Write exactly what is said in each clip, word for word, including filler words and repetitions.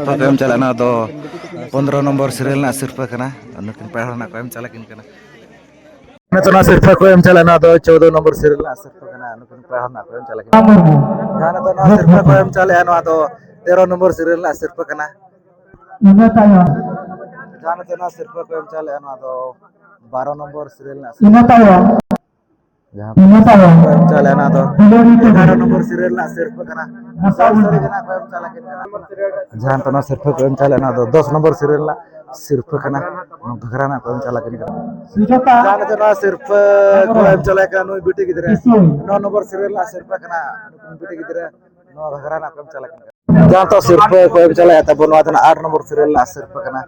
ᱥᱤᱨᱯᱟᱹ ᱠᱚ ᱮᱢ ᱪᱟᱞᱟᱜᱼᱟ, ᱱᱚᱣᱟ ᱫᱚ ᱯᱚᱱᱨᱚ ᱱᱚᱢᱵᱚᱨ ᱥᱤᱨᱤᱭᱟᱞ ᱨᱮᱱᱟᱜ ᱥᱤᱨᱯᱟᱹ ᱠᱟᱱᱟ᱾ ᱱᱩᱠᱤᱱ ᱯᱮᱲᱟ ᱦᱚᱲ ᱱᱟᱜ ᱠᱚ ᱮᱢ ᱪᱟᱞᱟᱜ ᱠᱤᱱ ᱠᱟᱱᱟ᱾ ᱱᱤᱛᱚᱜ ᱱᱚᱣᱟ ᱥᱤᱨᱯᱟᱹ ᱠᱚ ᱮᱢ ᱪᱟᱞᱟᱜᱼᱟ, ᱱᱚᱣᱟ ᱫᱚ ᱪᱳᱫᱚ ᱱᱚᱢᱵᱚᱨ ᱥᱤᱨᱤᱭᱟᱞ ᱨᱮᱱᱟᱜ ᱥᱤᱨᱯᱟᱹ ᱠᱟᱱᱟ᱾ ᱱᱩᱠᱤᱱ ᱯᱮᱲᱟ ᱦᱚᱲ ᱱᱟᱜ ᱠᱚ ᱮᱢ ᱪᱟᱞᱟᱜ ᱠᱤᱱ ᱠᱟᱱᱟ᱾ ᱡᱟᱦᱟᱸ ᱱᱤᱛᱚᱜ ᱱᱚᱣᱟ ᱥᱤᱨᱯᱟᱹ ᱠᱚ ᱮᱢ ᱪᱟᱞᱟᱜᱼᱟ, ᱱᱚᱣᱟ ᱫᱚ ᱛᱮᱨᱚ ᱱᱚᱢᱵᱚᱨ ᱥᱤᱨᱤᱭᱟᱞ ᱨᱮᱱᱟᱜ ᱥᱤᱨᱯᱟᱹ ᱠᱟᱱᱟ᱾ ᱤᱱᱟᱹ ᱛᱟᱭᱚᱢ ᱡᱟᱦᱟᱸ ᱱᱤᱛᱚᱜ ᱱᱚᱣᱟ ᱥᱤᱨᱯᱟᱹ ᱠᱚ ᱮᱢ ᱪᱟᱞᱟᱜᱼᱟ, ᱱᱚᱣᱟ ᱫᱚ ᱵᱟᱨᱚ ᱱᱚᱢᱵᱚᱨ ᱥᱤᱨᱤᱭᱟᱞ ᱨᱮᱱᱟᱜ ᱥᱤᱨᱯᱟᱹ ᱤᱱᱟᱹ ᱛᱟᱭᱚᱢ ᱡᱟᱦᱟᱸ ᱤᱱᱟᱹ ᱛᱟᱭᱚᱢ ᱠᱚ ᱮᱢ ᱪᱟᱞᱟᱜᱼᱟ, ᱱᱚᱣᱟ ᱫᱚ ᱫᱩᱞᱟᱹᱲᱤ ᱛᱮ ᱮᱜᱟᱨᱚ ᱱᱚᱢᱵᱚᱨ ᱥᱤᱨᱤᱭᱟᱞ ᱨᱮᱱᱟᱜ ᱥᱤᱨᱯᱟᱹ ᱠᱟᱱᱟ᱾ ᱢᱚᱥᱟᱨᱤ ᱜᱮ ᱱᱟᱜ ᱠᱚ ᱮᱢ ᱪᱟᱞᱟᱜ ᱠᱤᱱ ᱠᱟᱱᱟ᱾ ᱡᱟᱦᱟᱸ ᱱᱤᱛᱚᱜ ᱱᱚᱣᱟ ᱥᱤᱨᱯᱟᱹ ᱠᱚ ᱮᱢ ᱪᱟᱞᱟᱜᱼᱟ, ᱱᱚᱣᱟ ᱫᱚ ᱫᱚᱥ ᱱᱚᱢᱵᱚᱨ ᱥᱤᱨᱤᱭᱟᱞ ᱨᱮᱱᱟᱜ ᱥᱤᱨᱯᱟᱹ ᱠᱟᱱᱟ᱾ ᱱᱚᱣᱟ ᱜᱷᱟᱜᱽᱨᱟ ᱱᱟᱜ ᱠᱚ ᱮᱢ ᱪᱟᱞᱟᱜ ᱠᱤᱱ ᱠᱟᱱᱟ᱾ ᱥᱩᱡᱟᱛᱟ ᱡᱟᱦᱟᱸ ᱱᱤᱛᱚᱜ ᱱᱚᱣᱟ ᱥᱤᱨᱯᱟᱹ ᱠᱚ ᱮᱢ ᱪᱟᱞᱟᱜ ᱠᱟᱱᱟ, ᱱᱩᱭ ᱵᱤᱴᱤ ᱜᱤᱫᱽᱨᱟᱹ ᱤᱥᱩ ᱱᱚ ᱱᱚᱢᱵᱚᱨ ᱥᱤᱨᱤᱭᱟᱞ ᱨᱮᱱᱟᱜ ᱥᱤᱨᱯᱟᱹ ᱠᱟᱱᱟ᱾ ᱱᱩᱠᱤᱱ ᱵᱤᱴᱤ ᱜᱤᱫᱽᱨᱟᱹ ᱱᱚᱣᱟ ᱜᱷᱟᱜᱽᱨᱟ ᱱᱟᱜ ᱠᱚ ᱮᱢ ᱪᱟᱞᱟᱜ ᱠᱤᱱ ᱠᱟᱱᱟ᱾ ᱡᱟᱦᱟᱸ ᱱᱤᱛᱚᱜ ᱥᱤᱨᱯᱟᱹ ᱠᱚ ᱮᱢ ᱪᱟᱞᱟᱜᱼᱟ ᱛᱟᱵᱚᱱ, ᱱᱚᱣᱟ ᱫᱚ ᱱᱟᱜ ᱟᱴ ᱱᱚᱢᱵᱚᱨ ᱥᱤᱨᱤᱭᱟᱞ ᱨᱮᱱᱟᱜ ᱥᱤᱨᱯᱟᱹ ᱠᱟᱱᱟ᱾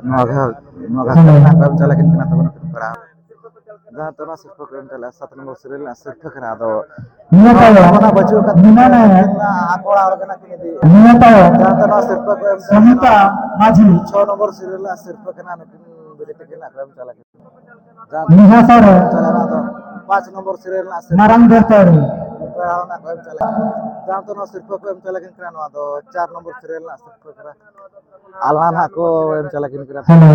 ᱱᱚᱣᱟ ᱜᱷᱟ-, ᱱᱚᱣᱟ ᱜᱷᱟᱜᱽᱨᱟ ᱱᱟᱜ ᱠᱚ ᱮᱢ ᱪᱟᱞᱟᱜ ᱠᱤᱱ ᱠᱟᱱᱟ ᱛᱟᱵᱚᱱ ᱱᱩᱠᱤᱱ ᱯᱮᱲᱟ᱾ ᱡᱟᱦᱟᱸ ᱱᱤᱛᱚᱜ ᱱᱚᱣᱟ ᱥᱤᱨᱯᱟᱹ ᱠᱚ ᱮᱢ ᱪᱟᱞᱟᱜᱼᱟ, ᱥᱟᱛ ᱱᱚᱢᱵᱚᱨ ᱥᱤᱨᱤᱭᱟᱞ ᱨᱮᱱᱟᱜ ᱥᱤᱨᱯᱟᱹ ᱠᱟᱱᱟ᱾ ᱟᱫᱚ ᱱᱤᱭᱟᱹ ᱛᱟᱭᱚᱢ ᱚᱱᱟ ᱵᱟᱹᱪᱩᱜ ᱟᱠᱟᱫ ᱢᱮᱱᱟᱭᱟ᱾ ᱟᱠᱚ ᱚᱲᱟᱜ ᱦᱚᱲ ᱠᱟᱱᱟ ᱠᱤᱱ ᱤᱫᱤ᱾ ᱱᱤᱭᱟᱹ ᱛᱟᱭᱚᱢ ᱡᱟᱦᱟᱸ ᱱᱤᱛᱚᱜ ᱱᱚᱣᱟ ᱥᱤᱨᱯᱟᱹ ᱠᱚ ᱮᱢ ᱪᱟᱞᱟᱜᱼᱟ, ᱥᱚᱢᱤᱛᱟ ᱢᱟᱹᱡᱷᱤ᱾ ᱪᱷᱚ ᱱᱚᱢᱵᱚᱨ ᱥᱤᱨᱤᱭᱟᱞ ᱨᱮᱱᱟᱜ ᱥᱤᱨᱯᱟᱹ ᱠᱟᱱᱟ, ᱱᱩᱠᱤᱱ ᱵᱤᱴᱤ ᱛᱟᱹᱠᱤᱱ ᱱᱟᱜ ᱠᱚ ᱮᱢ ᱪᱟᱞᱟᱜ ᱠᱟᱱᱟ᱾ ᱡᱟᱦᱟᱸ ᱱᱤᱦᱟᱥᱟ ᱨᱮ ᱪᱟᱞᱟᱜ ᱠᱟᱱᱟ, ᱟᱫᱚ ᱯᱟᱸᱪ ᱱᱚᱢᱵᱚᱨ ᱥᱤᱨᱤᱭᱟᱞ ᱨᱮᱱᱟᱜ ᱥᱤᱨᱯᱟᱹ ᱢᱟᱨᱟᱝ ᱫᱚᱨᱵᱟᱨ ᱯᱮᱲᱟ ᱦᱚᱲ ᱱᱟᱜ ᱠᱚ ᱮᱢ ᱪᱟᱞᱟᱜ ᱠᱟᱱᱟ᱾ ᱡᱟᱦᱟᱸ ᱱᱤᱛᱚᱜ ᱱᱚᱣᱟ ᱥᱤᱨᱯᱟᱹ ᱠᱚ ᱮᱢ ᱪᱟᱞᱟᱜ ᱠᱟᱱᱟ, ᱱᱚᱣᱟ ᱫᱚ ᱪᱟᱨ ᱱᱚᱢᱵᱚᱨ ᱥᱤᱨᱤᱭᱟᱞ ᱨᱮᱱᱟᱜ ᱥᱤᱨᱯᱟᱹ ᱠᱟᱱᱟ᱾ ᱟᱞᱟᱝ ᱱᱟᱜ ᱠᱚ ᱮᱢ ᱪᱟᱞᱟᱜ ᱠᱤᱱ ᱠᱟᱱᱟ᱾ ᱦᱮᱞᱳ᱾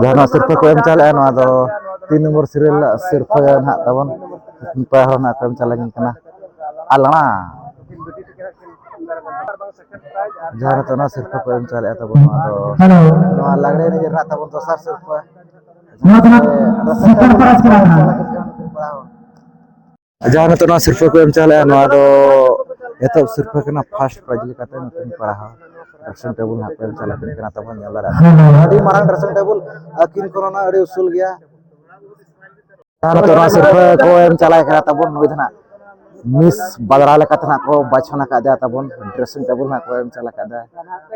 ᱡᱟᱦᱟᱸ ᱱᱚᱣᱟ ᱥᱤᱨᱯᱟᱹ ᱠᱚ ᱮᱢ ᱪᱟᱞᱟᱜᱼᱟ, ᱱᱚᱣᱟ ᱫᱚ ᱛᱤᱱ ᱱᱚᱢᱵᱚᱨ ᱥᱤᱨᱤᱭᱟᱞ ᱨᱮᱱᱟᱜ ᱥᱤᱨᱯᱟᱹ ᱱᱟᱜ ᱛᱟᱵᱚᱱ᱾ ᱯᱮᱲᱟ ᱦᱚᱲ ᱱᱟᱜ ᱠᱚ ᱮᱢ ᱪᱟᱞᱟᱜ ᱠᱤᱱ ᱠᱟᱱᱟ᱾ ᱟᱞᱟᱝ ᱡᱟᱦᱟᱸ ᱱᱤᱛᱚᱜ ᱱᱚᱣᱟ ᱥᱤᱨᱯᱟᱹ ᱠᱚ ᱮᱢ ᱪᱟᱞᱟᱜᱼᱟ ᱛᱟᱵᱚᱱ, ᱱᱚᱣᱟ ᱫᱚ ᱦᱮᱞᱳ᱾ ᱱᱚᱣᱟ ᱞᱟᱜᱽᱲᱮ ᱮᱱᱮᱡ ᱨᱮᱱᱟᱜ ᱛᱟᱵᱚᱱ ᱫᱚᱥᱟᱨ ᱥᱤᱨᱯᱟᱹ᱾ ᱱᱚᱣᱟ ᱫᱚ ᱱᱟᱜ ᱥᱮᱠᱮᱱᱰ ᱯᱨᱟᱭᱤᱡᱽ ᱠᱟᱱᱟ ᱱᱟᱜ᱾ ᱡᱟᱦᱟᱸ ᱱᱤᱛᱚᱜ ᱱᱚᱣᱟ ᱥᱤᱨᱯᱟᱹ ᱠᱚ ᱮᱢ ᱪᱟᱞᱟᱜᱼᱟ, ᱱᱚᱣᱟ ᱫᱚ ᱮᱛᱚᱦᱚᱵ ᱥᱤᱨᱯᱟᱹ ᱠᱟᱱᱟ, ᱯᱷᱟᱥᱴ ᱯᱨᱟᱭᱤᱡᱽ ᱞᱮᱠᱟᱛᱮ ᱱᱩᱠᱤᱱ ᱯᱮᱲᱟ ᱦᱚᱲ ᱰᱨᱮᱥᱤᱝ ᱴᱮᱵᱩᱞ ᱱᱟᱜ ᱠᱚ ᱮᱢ ᱪᱟᱞᱟᱜ ᱠᱟᱱᱟ ᱛᱟᱵᱚᱱ, ᱧᱮᱞ ᱫᱟᱲᱮᱭᱟᱜᱼᱟ᱾ ᱦᱮᱸ᱾ ᱟᱹᱰᱤ ᱢᱟᱨᱟᱝ ᱰᱨᱮᱥᱤᱝ ᱴᱮᱵᱩᱞ, ᱟᱹᱠᱤᱱ ᱠᱷᱚᱱ ᱦᱚᱸ ᱟᱹᱰᱤ ᱩᱥᱩᱞ ᱜᱮᱭᱟ᱾ ᱟᱨ ᱱᱤᱛᱚᱜ ᱱᱚᱣᱟ ᱥᱤᱨᱯᱟᱹ ᱠᱚ ᱮᱢ ᱪᱟᱞᱟᱜ ᱠᱟᱱᱟ ᱛᱟᱵᱚᱱ, ᱱᱩᱭ ᱫᱚ ᱱᱟᱜ ᱢᱤᱥ ᱵᱟᱫᱽᱨᱟ ᱞᱮᱠᱟᱛᱮ ᱱᱟᱜ ᱠᱚ ᱵᱟᱪᱷᱚᱱ ᱟᱠᱟᱫᱮᱭᱟ ᱛᱟᱵᱚᱱ, ᱰᱨᱮᱥᱤᱝ ᱴᱮᱵᱩᱞ ᱱᱟᱜ ᱠᱚ ᱮᱢ ᱪᱟᱞᱟᱜ ᱠᱟᱱᱟ,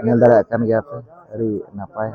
ᱧᱮᱞ ᱫᱟᱲᱮᱭᱟᱜ ᱠᱟᱱ ᱜᱮᱭᱟ ᱯᱮ, ᱟᱹᱰᱤ ᱱᱟᱯᱟᱭ᱾